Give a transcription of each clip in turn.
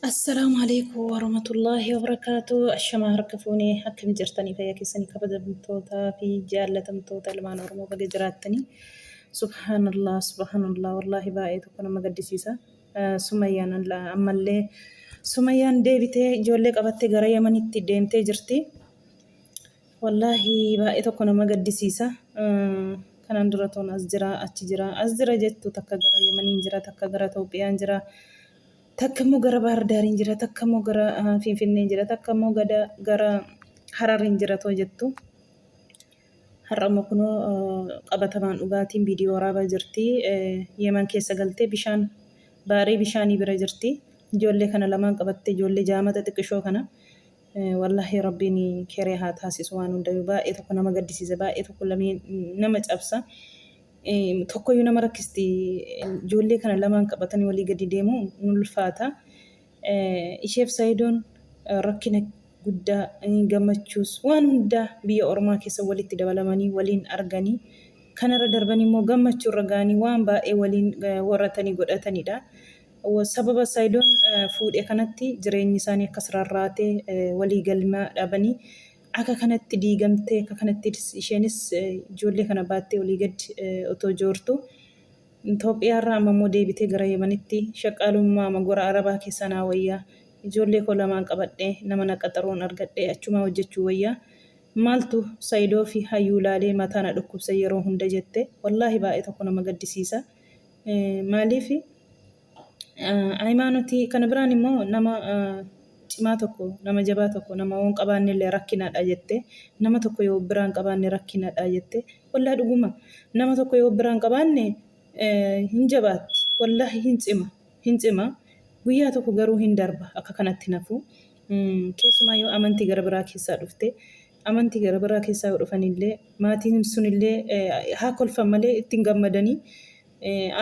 Assalaamu alaikum warahmatullaahi wabarakaatu. Ashamaa harka fuunee akkam jirtanii fayyaa keessanii kabajamtootaa fi jaallatamtoota ilmaan Oromoo baga jiraattanii. Subhaanallah subhaanallah wallaahi baay'ee tokko nama gaddisiisa. Sumayyaan ammallee Sumayyaan deebitee ijoollee qabattee gara Yamanitti deemtee jirti. Wallaahi baay'ee tokko nama gaddisiisa. Kanaan dura toon as jira achi jira as jira jettu takka gara Yamaniin jira takka gara Itoophiyaan jira. Takka immoo gara Baahir Daariin jira, takka immoo gara Finfinneen jira, takka immoo gada gara Harariin jira too jettu. Har'a immoo kunoo qabatamaan dhugaatiin viidiyoo waraabaa jirti. Yeman keessa galtee bishaan baarii bishaanii bira jirti. Ijoollee kana lamaan qabattee ijoollee jaamata xiqqishoo kana. Wallaahi rabbiin keree haa taasisu waan hundayyuu baay'ee tokko nama gaddisiisa baay'ee tokko lamee nama cabsa. Tokkoyyuu nama rakkisti ijoollee kana lamaan qabatanii walii gadi deemu nu ulfaata. Isheef Sayidoon rakkina guddaa gammachuus waan hundaa biyya ormaa keessa walitti dabalamanii waliin arganii kanarra darbanii immoo gammachuu irra ga'anii waan baay'ee waliin waratanii godhatanidha. Sababa Sayidoon fuudhe kanatti jireenyi isaanii akkas rarraatee walii galma dhabanii Akka kanatti diigamtee akka kanatti isheenis ijoollee kana baattee olii gad otoo joortu Itoophiyaarraa amma immoo deebitee gara Yemanitti shaqqaalummaa amma gora Arabaa keessaa naa wayyaa ijoollee koo lamaan qabadhee nama na qaxaruun argadhee achumaa hojjechuu wayyaa maaltu Sayidoo fi Hayyuu laalee mataa na dhukkubsa yeroo hunda jette wallaahi baay'ee tokko nama gaddisiisa maaliif Hayimaanotii kana biraan immoo nama cimaa tokko nama jabaa tokko nama yoo hin qabaanne illee rakkinadha jette nama tokko yoo biraan qabaanne rakkinadha jette wallahi dhuguma nama tokko yoo biraan qabaanne hin jabaatti wallahi hin cima hin cima guyyaa tokko garuu hin darba akka kanatti nafu keessumaa yoo amantii gara biraa keessaa dhufte amantii gara biraa keessaa yoo dhufanillee maatiin sunillee haa kolfan malee ittiin gammadanii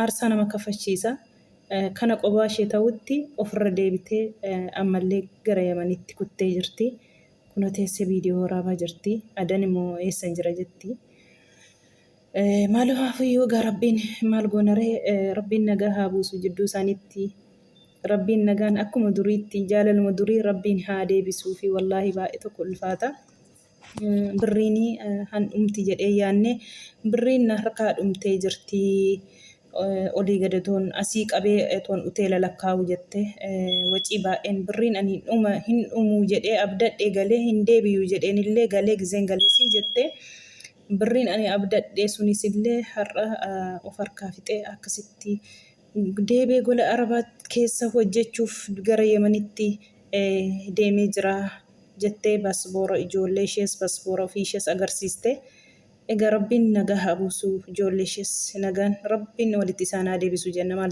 aarsaa nama kafalchiisa. Kana qobaa ishee ta'utti ofirra deebitee ammallee gara Yamanitti kuttee jirti. Kunoo teessee viidiyoo waraabaa jirti. Adan immoo eessan jira jetti. Maalumaafiyyuu egaa Rabbiin maal goonaree Rabbiin nagaa haa buusu jidduu isaaniitti. Rabbiin nagaan akkuma duriitti jaalaluma durii Rabbiin haa deebisuufi wallaahi baay'ee tokko ulfaata. Birriin han dhumti jedhee yaanne birriin na harkaa dhumtee jirti olii gad otoon asii qabee otoon uteela lakkaa'u jette wacii baay'een birriin ani dhuma hin dhumu jedhee abdadhe galee hin deebiyu jedheen illee galee gizeen galee sii jette birriin ani abdadhe sunis illee har'a of harkaa fixee akkasitti deebee gola arabaa keessa hojjechuuf gara yemanitti deemee jira. Jettee basboora ijoollee ishees basboora ofii ishees agarsiiste. Egaa Rabbiin nagaa haa buusu ijoollee ishees nagaan Rabbiin walitti isaan haa deebisu jenna maal.